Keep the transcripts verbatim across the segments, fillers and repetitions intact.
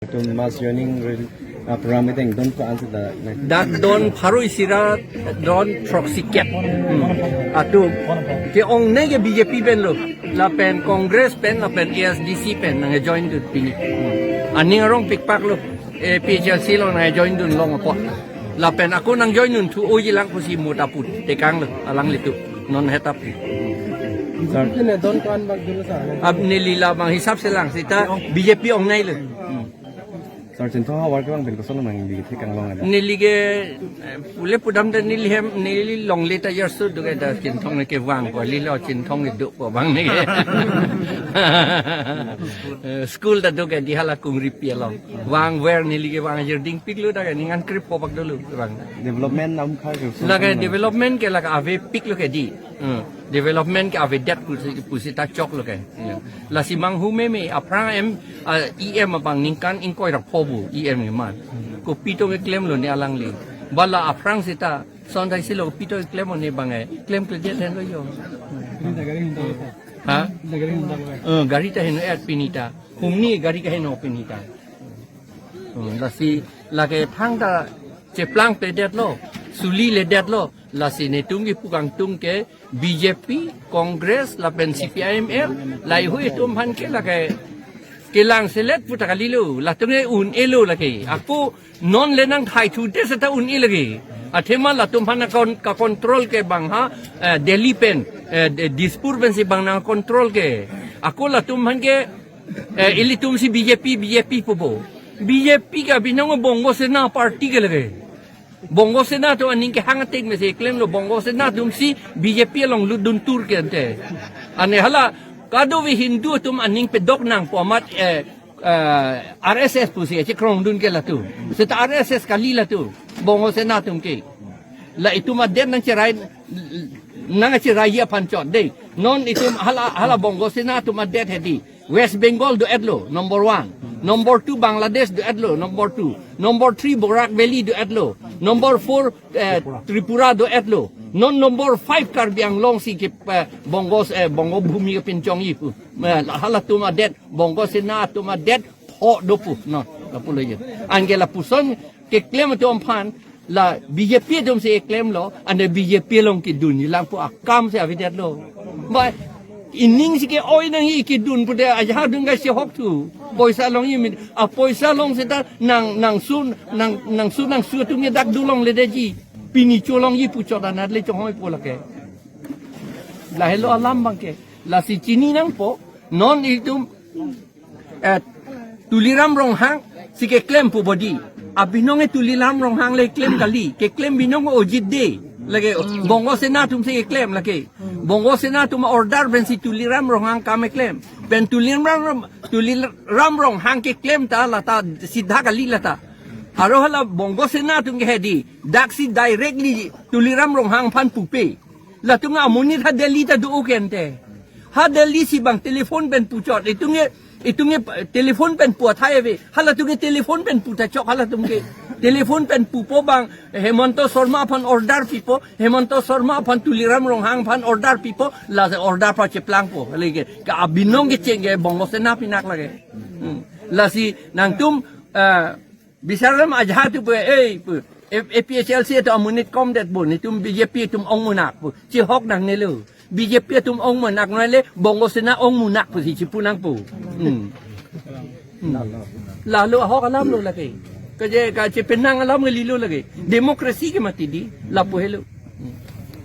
Tum mass joining rally, ah, program ateng don ko-an seta, like, dak don pharo isi ra don throksi kep. Hmm. Atum ke-ongnei ke B J P pen lo. Lapen Congress pen, lapen A S D C pen nangjoin dun pini. Hmm. Aning arong pikpak lo. A P H L C along nangjoin dun long apot. Lapen ako nangjoin dun thu oji lang pusi mut aput tekang lo, alanglitum non hetap. Sir. Ine don ko-an bak dulu sa. Ab neli labang hisap selang seta B J P ongnei lo. Hmm. Sir, Chinthong havar kevang pen koson nangbi thekang long ada? Neli ke, eh, pule pudam ta neli hem, neli longle ta yarsu do ke da Chinthong ke vang ko, lilo Chinthong ke do ko bang ne ke. Eh, school ta do ke di hala Kungripi along. Vang ver neli ke vang jerding pik lo da ke ningan krip po bak dulu vang. Development nam khar ke. Lake development ke lake ave pik lo ke di. Hmm. Development ke avedet pusi, pusi ta chok lo ke. Ya. Lasi manghu meme aphrang em, ah, E M abang ningkan ingkoi ra pho pu E M eman. Kopi to keklem lo ne alangli. Bala aphrang seta son thai si lo kopi to keklem lo ne bang e. Klemkledet henlo yo. Ha? Eh, gari ta heno-et pini ta. Humni gari keheno pini ta. Hmm, lasi lake thangta cheplangpledet lo, suliledet lo, lasi netum kipu kangtung ke B J P, Congress, lapen C P I M L, lahei atum aphan ke lake kelang selet pu ta kali lo, latum ke un-e lo lake. Ako non le nangthaithu te seta un-e lake. Athema latum aphan akon-, ka-control ke bang ha, eh, Delhi pen, eh, de-, Dispur pensi bang nang-control ke. Ako latum aphan ke, eh, ilitum si B J P, B J P pupo. B J P ke abinong Bongo Sena party ke lake. Bongo Sena atum aning kehang ateng mesi klem lo, Bongo Sena atum si B J P along lut dun tur ke ante. Ane hala kadokave Hindu atum aning pedok nangpo amat, eh, eh, R S S pusi chekrong dun ke latum. Seta R S S kali latum. Bongo Sena atum ke. La itum adet nangcherai, nangcheraiji aphan chot dei. Non itum hala, hala Bongo Sena atum adet hedi. West Bengal do-et lo, number one. Number two, Bangladesh do-et lo, number two. Number three, Barak Valley do-et lo. Number four, eh, Tripura do-et lo. Non number five, Karbi Anglong si ke, eh, Bongo, eh, Bongo Bhumi kepinchongji pu. Eh, halatum adet, Bongo Sena atum adet, pho do pu. No, lapu lo je. Anke lapuson keklem atum aphan, la B J P atum si keklem lo, ane B J P along kedunji lang pu akam si avedet lo. Ba, ining si ke-oi nangji kedun pu de ajahak dun ga si hok thu. Poisa longji min, apoisa long seta nang, nangsun, nang, nangsun, nangsu atum ke dak dolongledetji. Pini cholongji pu chot anat le chonghoi po lake. Lahelo alam abang ke. Lasi chini nangpo, non itum, eh, Tuliram Ronghang si keklem pu bodi. Abinong e Tuliram Ronghang le klem kali. Keklem binong Ojit de. Lake Bongo Sena atum si keklem lake. Bongo Sena atum order pensi Tuliram Ronghang kam keklem. Pen Tuliram, Tuliram Ronghang keklem ta lata sidha kali lata. Aro hala Bongo Sena atum ke hedi. Dak si directly Tuliram Ronghang aphan pupe. Latum amonit ha Delhi ta do-o ke ante. Ha Delhi si bang telephone pen puchot. Itum ke, itum ke telephone pen pu athai ave. Halatum ke telephone pen pu ta chok halatum ke. Telephone pen pupo bang Hemanta Sharma aphan order pipo. Hemanta Sharma aphan Tuliram Ronghang aphan order pipo. Lasi order pacheplangpo. Lake ke abinong kecheng ke Bongo Sena pinak lake. Hmm. Lasi nangtum, eh, Bisaram ajahak tu pu, eh, pu, A-, A P H L C atum amonit komdet pu, netum B J P atum ongmunak pu, chihok nangne lo. B J P atum ongmunak nangne le, Bongo Sena ongmunak pusi chipu nangpo. Hmm. Hmm. Lahelo ahok alam lo lake. Kaje kachepenang alam ke lilo lake. Democracy ke mati di, lapu helo. Hmm.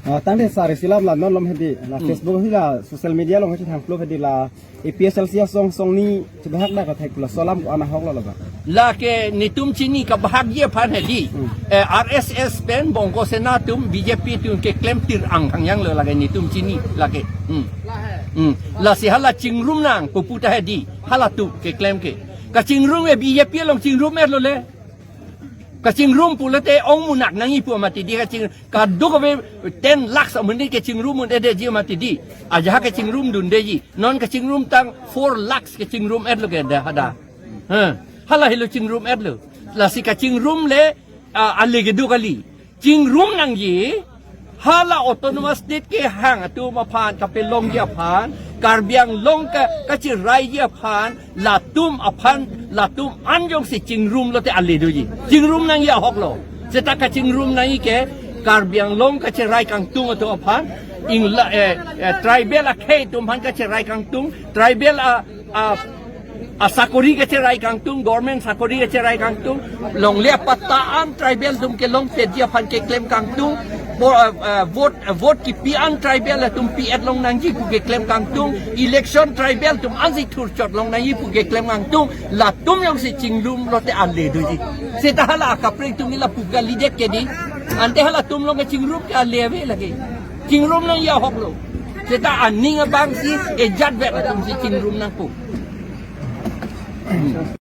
Ah, tangte sir, isi alam la non lom hedi, la Hmm. Facebook hi la social media along hedi thang upload hedi la A P H L C asong song ni chebahak dak athek pula laso alam ko-an ahok lo laba. Lake netum chini kabahakji aphan hedi. Hmm. Eh, R S S pen Bongo Sena atum B J P atum keklem tir ang hangyang lo lake netum chini lake. Hmm. Hmm. Lasi hala chingrum nang pupu ta hedi. Halatum keklem ke. Kachingrum e B J P along chingrum-et lo le. Kachingrum pulote ongmunak nangji pu mati di kaching Kadokave ten lakhs amonit kechingrum un-edetji mati di. Ajahak kechingrum dundeji. Non kechingrum tang four lakhs kechingrum-et lo ke da hada. Ha. Hala helo chingrum-et lo. Lasi kachingrum le, ah, ale kedo kali. Chingrum nangji. Hala autonomous state kehang atum aphan kapelongji aphan. Karbi Anglong ka, kacheraiji aphan. Latum aphan Latum an jongsi chingrum lote ale doji. Chingrum nangji ahok lo. Seta kachingrum nangji ke Karbi Anglong kacherai kangtung atum aphan. Ingla, eh, eh, tribal akhei atum aphan kacherai kangtung. Tribal a, a, asakori kacherai kangtung. Government sakori kacherai kangtung. Longle apatta an tribal atum kelongpetji aphan keklem kangtung. Bo-, eh, eh, vote, eh, vote kipi an tribal atum pi-et long nangji pu keklem kangtung. Election tribal atum ansi thurchot long nangji pu keklem kangtung. Latum jongsi chingrum lote ale doji. Seta hala akaprek atum ke lapu kalidet ke dei. Ante halatum along kachingrum ke ale ave lake. Chingrum nangji ahok lo. Seta aning abangsi ejat vet atumsi chingrum nangpo.